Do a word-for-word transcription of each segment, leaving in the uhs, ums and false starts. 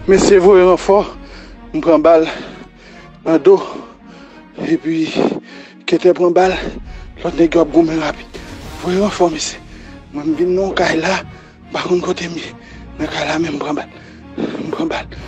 Mesye voye ranfò, m pran bal nan do, epi Kentè pran bal, lòt nèg yo ap goumen rapid. Voye ranfò, mesye. Mwen, m vin nan yon kay la, m pa konn kote m ye. Nan kay la menm, m pran bal. M pran bal.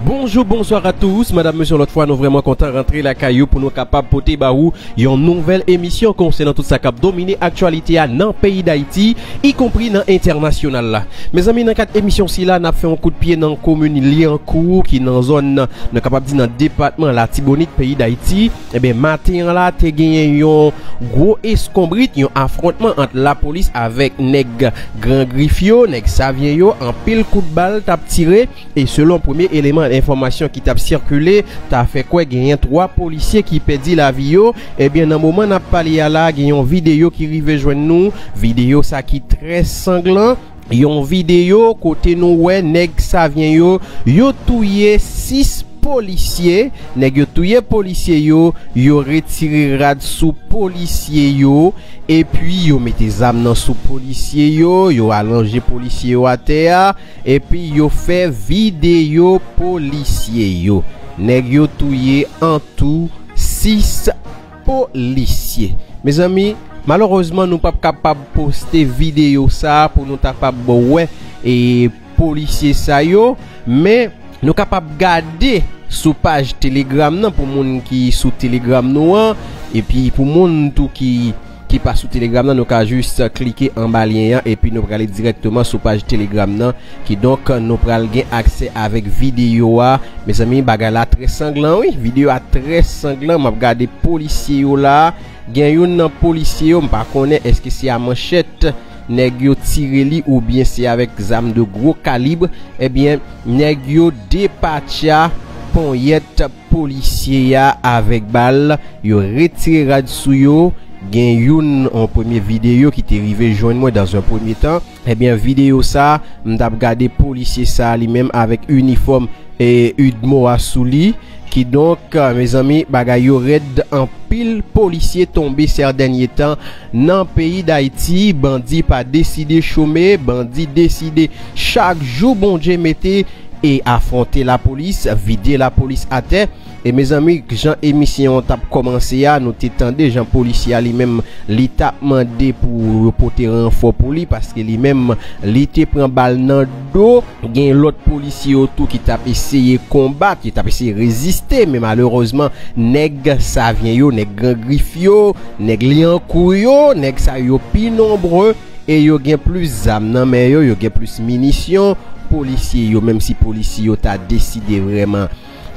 Bonjou, bonswa a tous. Madanm, mesye, yon lòt fwa, nou vrèman kontan rantre lakay ou pou nou kapab pote ba ou yon nouvèl emisyon konsènan tout sa k ap domine aktyalite a nan peyi Dayiti, ikonpri nan entènasyonal la. Mezanmi, nan kad emisyon sila, n ap fè yon kout pye nan komin Lyankou, ki nan zòn, nou kapab di nan depatman Latibonit, peyi Dayiti. Ebyen, maten an la, te genyen yon gwo eskonbrit, yon afwontman ant lapolis avèk nèg Gran Grif yo, nèg Savyen yo, anpil kout bal t ap tire. E selon premye eleman enfòmasyon ki t ap sikile, ta fè kwè genyen twa polisye ki pèdi lavi yo. Ebyen, nan moman n ap pale a la, gen yon videyo ki rive jwenn nou. Videyo sa ki trè sanglan. Yon videyo kote nou wè nèg Savyen yo, yo touye sis polisye. Nèg yo touye polisye yo, yo retire rad sou polisye yo, epi yo mete zam nan sou polisye yo, yo alonje polisye yo atè a, epi yo fè videyo polisye yo. Nèg yo touye antou sis polisye. Mezanmi, malerezman, nou p ap kapab poste videyo sa a pou nou ta kapab wè e polisye sa yo, men nou kapab gade sou paj Telegram nan pou moun ki sou Telegram nou an, epi pou moun tou ki ki pa sou Telegram nan, nou ka jis klike anba lyen an, epi nou prale dirèkteman sou paj Telegram nan. Kidonk, nou pral gen aksè avèk videyo a. Mezanmi, bagay la trè sanglan, wi. Videyo a trè sanglan. M ap gade polisye yo la. Gen youn nan polisye yo, m pa konnen èske se a manchèt nèg yo tire li oubyen se avèk zam de gwo kalib. Ebyen, nèg yo depatcha ponyèt polisye a avèk bal. Yo retire rad sou yo. Gen youn, yon premye videyo ki te rive jwenn mwen dans un premier temps. Ebyen, videyo sa, m t ap gade polisye sa li menm avèk inifòm e UDMO a sou li. Kidonk, mezanmi, bagay yo rèd, anpil polisye tonbe sè dènye tan nan peyi Dayiti. Bandi pa deside chome, bandi deside chak jou Bondye mete e afwonte lapolis, vide lapolis atè. E mezanmi, jan emisyon an t ap kòmanse a, nou te tande jan polisye a li menm, li t ap mande pou yo pote ranfò pou li, paske li menm, li te pran bal nan do. Gen lòt polisye yo tou ki t ap eseye konbat, ki t ap eseye reziste, men malerezman, nèg Savyen yo, nèg Gran Grif yo, nèg Lyankou yo, nèg sa yo pi nonbre e yo gen plis zam nan men yo, yo gen plis minisyon. Polisye yo, menm si polisye yo ta deside vrèman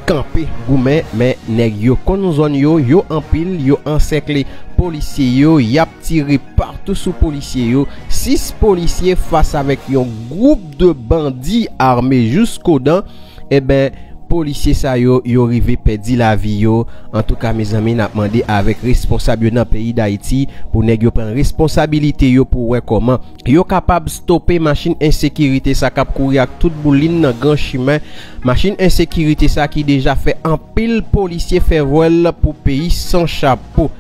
kanpe, goumen, men nèg yo konn zòn yo, yo anpil, yo ansèkle polisye yo, y ap tire patou sou polisye yo. Sis polisye fas avèk yon gwoup de bandi ame jiskodan. Enben, polisye sa yo, yo rive pèdi lavi yo. Antouka, mezanmi, n ap mande avèk responsab yo nan peyi Dayiti pou nèg yo pran responsabilite yo pou wè kòman yo kapab stope machin ensekirite sa k ap kouri ak tout boulin nan gran chimen. Machin ensekirite sa ki deja fè anpil polisye fè vwèl pou peyi san chapo.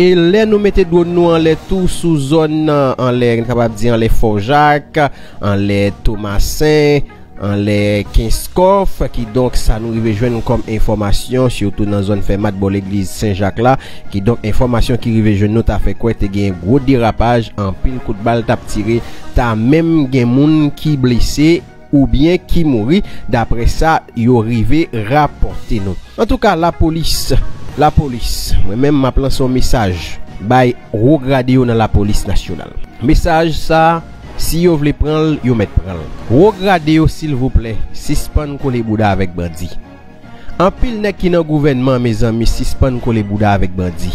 E lè nou mete dwòn nou anlè tou sou zòn nan, anlè, n kapab di anlè Fò Jak, anlè Tomasen, anlè Kenskòf. Kidonk, sa nou rive jwenn kòm enfòmasyon, sitou nan zòn Fèmat bò legliz Sen Jak la. Kidonk, enfòmasyon ki rive jwenn nou ta fè kwè te gen gwo derapaj, anpil kout bal t ap tire, ta menm gen moun ki blese oubyen ki mouri, daprè sa yo rive rapòte nou. Antouka, lapolis, lapolis, mwen menm m ap lanse yon mesaj bay wo grade yo nan lapolis nasyonal. Mesaj sa, si yo vle pran l, yo mèt pran l. Wo grade yo, silvouplè, sispann kole bouda avèk bandi. Anpil nèg ki nan gouvènman, mezanmi, sispann kole bouda avèk bandi.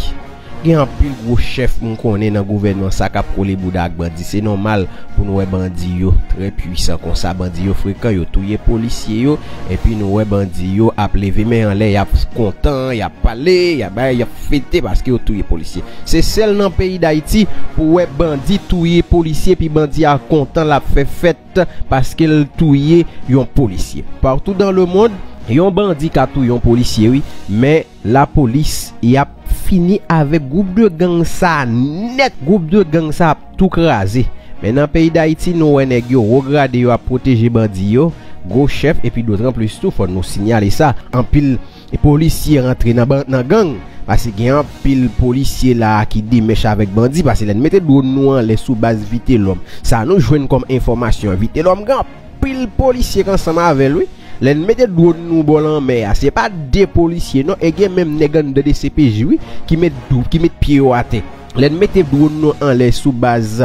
Gen anpil gwo chèf m konnen nan gouvènman sa k ap kole bouda ak bandi. Se nòmal pou n wè bandi yo trè pwisan konsa. Bandi yo frekan, yo touye polisye yo. Epi nou wè bandi yo ap leve men anlè, y ap kontan, y ap pale, y ap bay, y ap fete paske yo touye polisye. Se sèl nan peyi Dayiti pou wè bandi touye polisye, epi bandi a kontan, l ap fè fèt paske l touye yon polisye. Partout dans le monde, yon bandi ka touye yon polisye, wi, men lapolis, y ap fini avèk gwoup de gang sa nèt. Gwoup de gang sa ap tou kraze. Men nan peyi Dayiti, nou wè nèg yo wo grade yo ap pwoteje bandi yo, gwo chèf, epi dotranplis tou, fò nou siyale sa, anpil polisye rantre nan ban-, nan gang. Paske gen anpil polisye la a ki demèch avèk bandi, paske lè n mete dwòn nou anlè sou baz Vitelòm, sa nou jwenn kòm enfòmasyon, Vitelòm gen anpil polisye k ansanm avè l, wi. Lè n mete dwòn nou bò lanmè a, se pa de polisye non, e gen menm nèg anndan D C P J, wi, ki met dou-, ki met pye yo atè. Lè n mete dwòn nou anlè sou baz,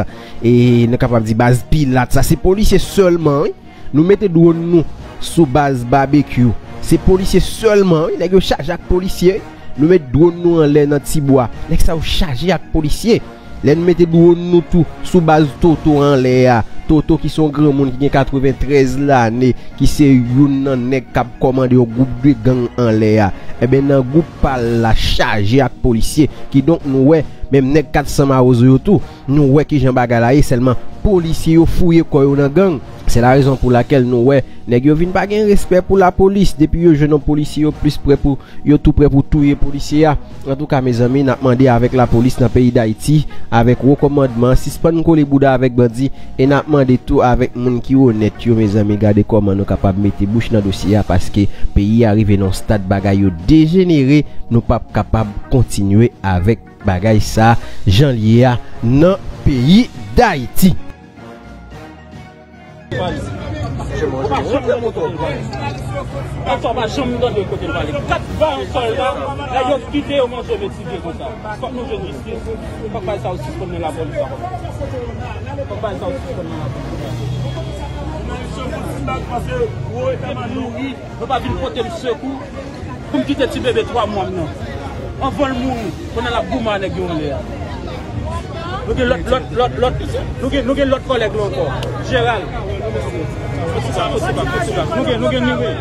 e nou kapab di baz Pilat, sa se polisye sèlman, wi. Nou mete dwòn nou sou baz Babekyou, se polisye sèlman, wi. Nèg yo chaje ak polisye, wi. Nou met dwòn nou anlè nan Tibwa, nèg sa yo chaje ak polisye. Lè n mete dwòn nou tou sou baz Toto anlè a, Toto ki se yon granmoun ki gen katreventrèz lane, ki se youn nan nèg k ap kòmande yon gwoup de gang anlè a. Enben, nan gwoup pa l la chaje ak polisye. Kidonk, nou wè, menm nèg kat san Mawozo yo tou, nou wè kijan bagay la ye, sèlman polisye yo fouye kò yo nan gang. Se la rezon pou lakèl nou wè nèg yo vin pa gen respè pou lapolis. Depi yo jwenn yon polisye, yo plis prè pou, yo tou prè pou touye polisye a. Antouka, mezanmi, n ap mande avèk lapolis nan peyi Dayiti, avèk wo kòmandman an, sispann kole bouda avèk bandi, e n ap mande tou avèk moun ki onèt yo, mezanmi, gade kòman nou kapab mete bouch nan dosye a, paske peyi a rive nan yon stad bagay yo dejenere, nou p ap kapab kontinye avèk bagay sa jan l ye a nan peyi Dayiti. Ou pa janm tande kote l pale. Ankò, ou pa janm tande kote l pale. Kat va ankò la, nèg yo kite yo manje metivye konsa. Fòk nou jwenn jistis. Fòk bagay sa yo sispann nan lapolis ankò. Fòk bagay sa yo sispann nan lapolis. Mouri. Yo pa vin pote m sekou pou m kite ti bebe twa mwa m nan. Anvan l mouri, pandan l ap goumen a nèg yo anlè a. Nou gen lòt, lòt, lòt, lòt, nou gen, nou gen lòt kòlèg la ankò. Jeral. Fò ti sa, fò ti sa, fò ti sa. Nou gen, nou gen, nou gen.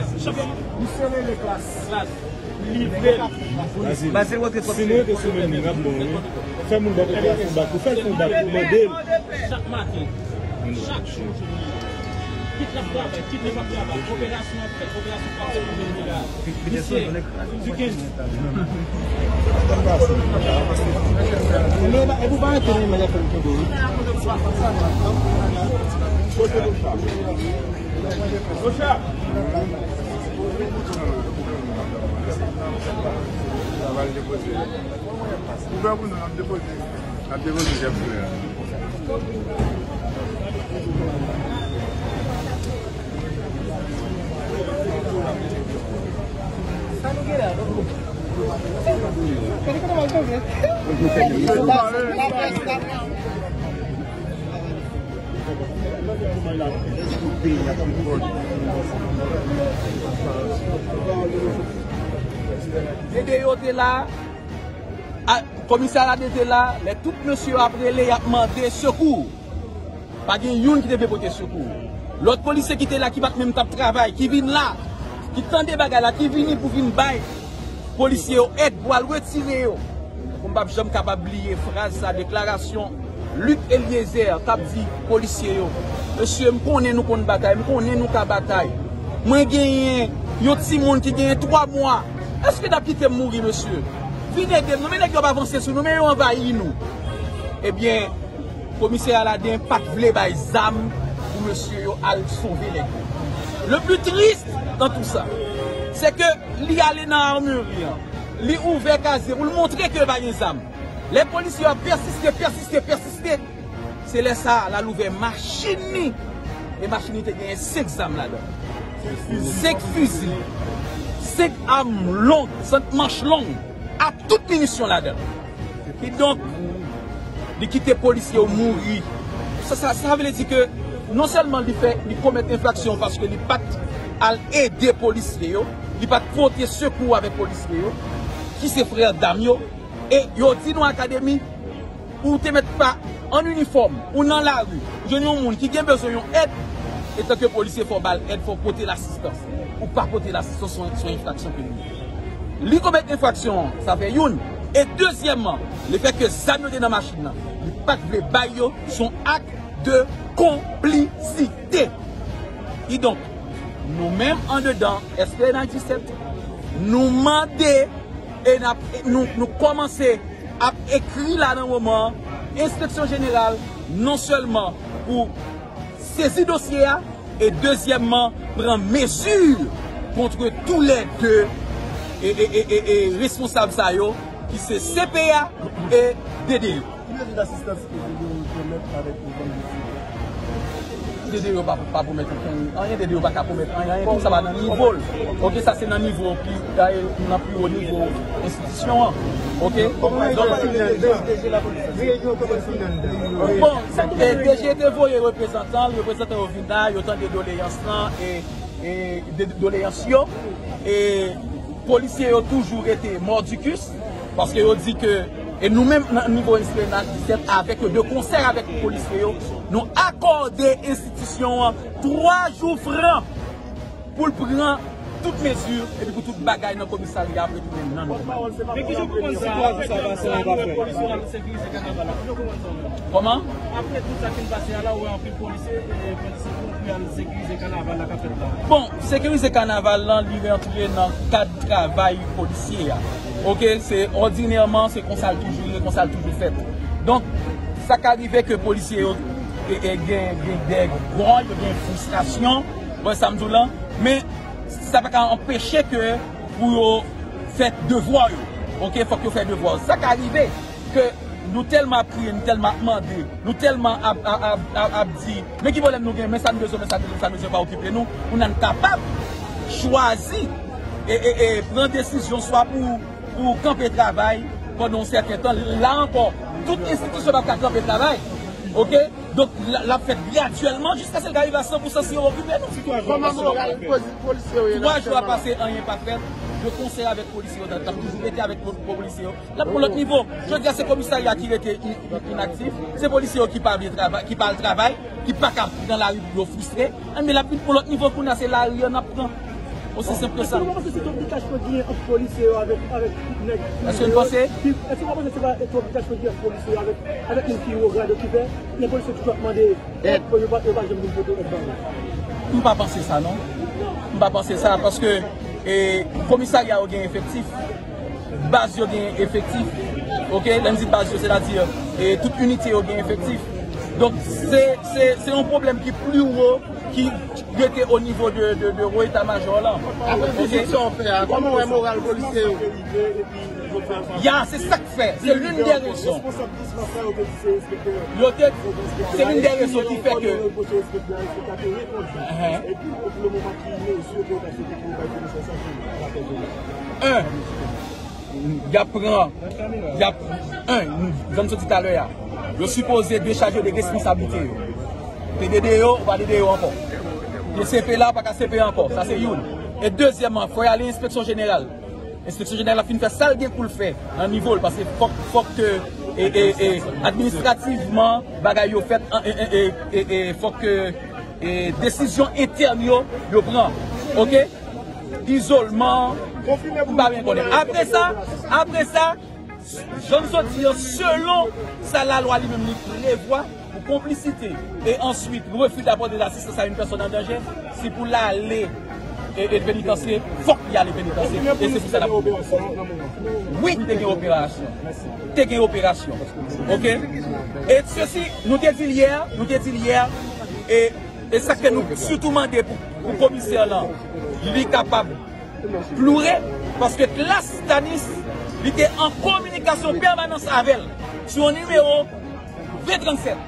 Misye rele Klas. Klas. Livre l. Basil, Basil, w ap fè twòp. Si nou rete sou menm liy, n ap bon, wi. Fè moun bò kote a fè yon bak. Ou fè l fè yon bak, ou mande l. Chak maten, chak jou, kit l ap travay, kit li p ap travay, operasyon ap fèt, operasyon p ap fèt, nou vin la. Misye, di kenz. E pou pa rete nan menm afè m kenbe, wi. Sa va l depoze. Ouvè pou nou, n ap depoze. N ap depoze chèf sou yo. Sa nou gen la, non? Gade kòman l tonbe. Dede yo te la, a, komisè Alade te la, lè tout mesye yo ap rele, y ap mande sekou. Pa gen youn ki te vle pote sekou. Lòt polisye ki te la, ki pa t menm t ap travay, ki vin la, ki tande bagay la, ki vini pou vin bay polisye yo èd pou al retire yo. Pou m p ap janm kapab bliye fraz sa, deklarasyon Luc Eliezer t ap di polisye yo, "Mesye, m konnen nou konn batay, m konnen nou ka batay. Mwen genyen yon timoun ki genyen twa mwa. Èske n ap kite m mouri, mesye? Vin ede m non, men nèg yo ap avanse sou nou, men yo anvayi nou." Ebyen, Komisè Aladen pa t vle bay zam pou mesye yo al sove nèg yo. Le plus triste dans tout ça, c'est que li ale nan armeri an, li ouvè kazye pou l montre ke pa gen zam. Lè polisye yo ap pèsiste, pèsiste, pèsiste, se lè sa a l al ouvè machin li. E machin li te genyen senk zam ladan. Senk fizi, senk am long, senk manch long, ak tout minisyon ladan. Kidonk, li kite polisye yo mouri. Sa, sa, sa vle di ke non sèlman li fè, li komèt enfraksyon paske li pa t al ede polisye yo, li pa t pote sekou avèk polisye yo, ki se frè dam yo, e yo di nou akademi, ou te mèt pa an inifòm, ou nan lari, ou jwenn yon moun ki gen bezwen yon èd, etanke polisye, fò w ba l èd, fò w pote lasistans. Ou pa pote lasistans, se yon, se yon enfraksyon ke li ye. Li komèt enfraksyon an, sa fè youn. E dezyèmman, lefètke zam yo te nan machin nan, li pa t vle bay yo, se yon ak de konplisite. Kidonk, nou menm andedan S P N H disèt, nou mande e n ap, nou, nou kòmanse ap ekri la nan moman an, Enspeksyon Jeneral, non sèlman pou sezi dosye a, e dezyèmman, pran mezi kont tou lè de e, e, e, e, e responsab sa yo, ki se C P A e D D O. Ki mezi dasistans ke D D O pwomèt avèk pwogram de sila? D D O pa, pa pwomèt anyen, anyen, D D O pa ka pwomèt anyen, anyen, tout sa pa nan nivo l. Ok, sa se nan nivo ki, dayè, nan pi wo nivo enstitisyon an. Ok? Donk, bon, e D G te voye reprezantan l, reprezantan yo vin la, yo tande doleyans lan, e, e de, doleyans yo, e polisye yo toujou rete mòdikis, paske yo di ke, e nou menm nan nivo Esplanad disèt, avèk yo, de konsè avèk polisye yo, nou akòde enstitisyon an twa jou fran pou l pran tout mezi epi pou tout bagay nan komisarya ap retounen nan nòmal. Men kijan w konprann sa? Apre tout sa k pase a la, w wè anpil polisye, e, pran disipwen pou y al sekirize kanaval la k ap fèt la. Bon, sekirize kanaval lan, li rantre nan kad travay polisye a. Ok, se òdinèman, se konsa l toujou ye, konsa l toujou fèt. Donk, sa ka rive ke polisye yo, e, e, gen, gen de gòl, yo gen fristrasyon, wè sa m di w lan, men sa pa ka anpeche ke pou yo fè devwa yo. Ok, fòk yo fè devwa yo. Sa ka rive ke nou tèlman ap kriye, nou tèlman ap mande, nou tèlman ap, ap, ap, ap, ap di, men ki pwoblèm nou gen, men sa nou bezwen, men sa nou bezwen, sa nou bezwen, pa okipe nou, pou n kapab chwazi e, e, e pran desizyon swa pou, pou kanpe travay pandan yon sèten tan. La ankò, tout enstitisyon p ap ka kanpe travay. Ok? Donk, l, l ap fèt gradyèlman jiskaske l ka rive a san pou san si yo okipe nou. Kòman moral pozi-, polisye yo ye la aktyèlman la? Twa jou ap pase, anyen pa fèt. De konsè avèk polisye yo, t ap toujou rete avèk po-, polisye yo. L ap pran lòt nivo. Jodi a, se komisarya ki rete i-, i-, inaktif. Se polisye yo ki pa vle travay, ki pa al travay, ki pa ka nan lari pou yo fristre. Enben, l ap vin pran lòt nivo kounye a, se lari a n ap pran. Osi senp ke sa. Èske w pa panse se twòp detachman ki gen ant polisye yo avèk, avèk nèg ki... Èske n panse? Èske w pa panse se pa twòp detachman ki gen ant polisye yo avèk, avèk moun ki wo grade ki fè, lè polisye toujou ap mande èd, yo pa, yo pa janm vin pote èd ba yo? M pa panse sa, non. M pa panse sa, paske, e, komisarya yo gen efektif. Baz yo gen efektif. Ok? Lè m di baz yo, sètadi, e, tout inite yo gen efektif. Donk, se, se, se yon pwoblèm ki pli wo, ki rete o nivo de, de, de wo eta majò lan. Apre vizit sa w fè a, kòman w wè moral polisye yo? Ya, se sa k fè. Se l'une des raisons. Yo te, se l'une des raisons ki fè ke, en, y ap pran, y ap, en, jan m sot di talè a, yo sipoze dechaje yo de responsablite yo. Te dede yo, ou pa dede yo ankò. Te sepe la, ou pa ka sepe ankò. Sa se youn. E dezyèmman, fò y ale enspeksyon jeneral. Enspeksyon jeneral la fin fè sa l gen pou l fè nan nivo l, paske fòk, fòk ke, e, e, e, administrativman, bagay yo fèt, e, e, e, e, e, fòk ke, e, desizyon entèn yo, yo pran. Ok? Izolman, m pa byen konnen. Apre sa, apre sa, jan m sot di an, selon sa lalwa li menm li prevwa pou konplisite e answit refi d'apporter d'assistance à une personne en danger, si pou l ale e, e penitansye, fòk li ale penitansye. E se pou sa n ap... Wi, te gen operasyon. Te gen operasyon. Ok? E sesi, nou te di l yè, nou te di l yè, e, e sa ke nou sitou mande pou, pou komisè lan, li kapab ploure, paske Klas Stanis, li te an kominikasyon pèmanans avè l sou yon nimewo ven trannsèt,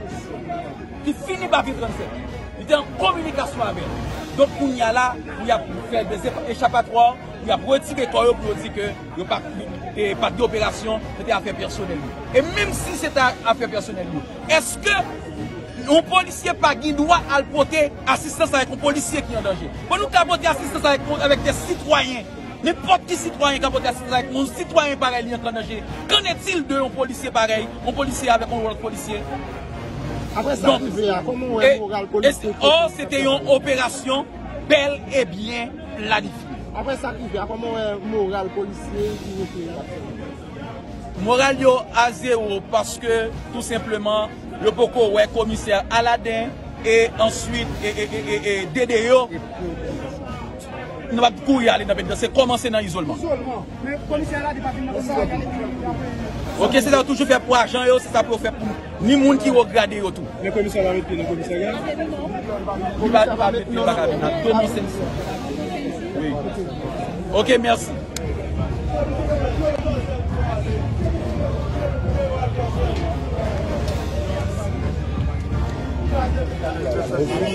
ki fini pa ven trannsèt. Li te an kominikasyon avè l. Donk, kounye a la, pou y ap fè de echa-, echapatwa, pou y ap retire kò yo, pou yo di ke yo pa, e, pa t gen operasyon, se te afè pèsonèl yo. E menm si se te afè pèsonèl yo, èske yon polisye pa gen dwa al pote asistans avèk yon polisye ki an danje? Bon, nou ka pote asistans avèk, avèk de sitwayen. Nenpòt ki sitwayen ka pote asistans avèk yon sitwayen parèy li an danje. Qu'en est-il de yon polisye parèy, yon polisye avèk yon lòt polisye? Apre sa rive a, kòman w wè moral polisye? Donk, e, e, ò, se te yon operasyon bèl e byen planifye. Apre sa rive a, kòman w wè moral polisye ki rete aktyèlman? Moral yo a zewo paske, tou senpleman, yo poko wè komisè Aladen e answit, e, e, e, e, e, dede yo. Nou p ap kouri ale nan penitansye, kòmanse nan izolman. Izolman. Men komisè la di pa vin nan komisè. Ok, se sa yo toujou fè pou ajan yo, se sa pou yo fè pou ni moun ki wo grade yo tou. Men komisè la met pye nan komisarya? Li pa, li pa met pye, li pa ka vin nan. Domi Sensi. Wi. Ok, mèsi.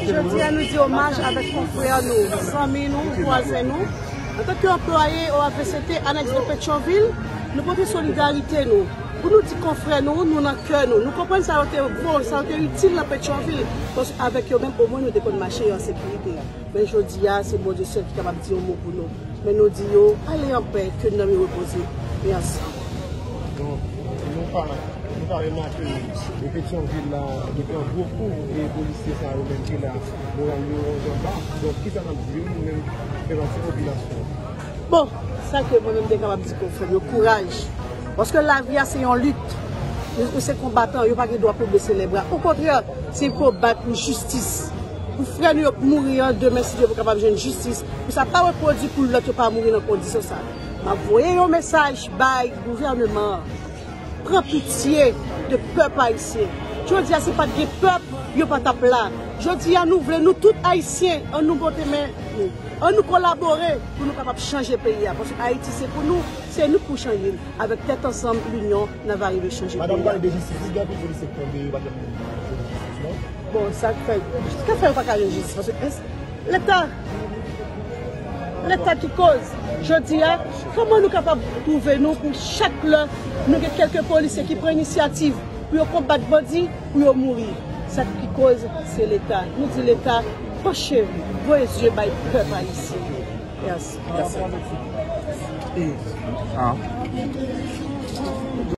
Jodi a, nou di omaj avèk konfrè nou, zanmi nou, vwazen nou. Antanke anplwaye O A V C T, anèks de Petyonvil, nou pote solidarite nou. Pou nou di konfrè nou, nou nan kè nou. Nou konprann sa yo te vo, sa yo te itil nan Petyonvil. Paske avèk yo menm, omwen nou te konn mache an sekirite. Men jodi a, se Bondye sèl ki kapab di yon mo pou nou. Men nou di yo, ale an pè, ke nanm yo repoze. Mèsi. Donk, nou pa, nou pa remake e Petyonvil la, nou pran gwo kou, e polisye sa yo menm ki la, moral yo anba. Donk, kisa n ap di yo, nou menm, reprezantan popilasyon? Bon, sa ke mwen menm te kapab di konfrè m yo, kouraj. Paske lavi a se yon lit. Nou, nou se konbatan, yo pa gen dwa pou bese lè bra. Okontrè, se pou yo bat pou jistis. Pou frè nou yo k mouri an, demen, si Dye vle, kapab jwenn jistis. Pou sa pa repwodui, pou lòt yo pa mouri nan kondisyon sa. M ap voye yon mesaj bay gouvènman an. Pran pitye de pèp ayisyen. Jodi a, si pa t gen pèp, yo pa t ap la. Jodi a, nou vle, nou tout ayisyen, ann nou pote men nou. Ann nou kolabore pou nou kapab chanje peyi a. Paske Ayiti se pou nou, se nou k pou chanje l. Avèk tèt ansanm, linyon, n ava rive chanje peyi a. Madanm, pale de jistis, gen anpil polisye k tonbe, yo pa t jwenn jistis, non? Bon, sa k fè, sa k fè yo pa ka jwenn jistis, paske Leta, Leta ki koz. Jodi a, kòman nou kapab twouve nou pou chak lè nou gen kèlke polisye ki pran inisyativ pou yo konbat bandi, pou yo mouri? Sa ki koz, se Leta. Nou di Leta, panche, voye zye bay pèp ayisyen. Mèsi. Mèsi. E, ah.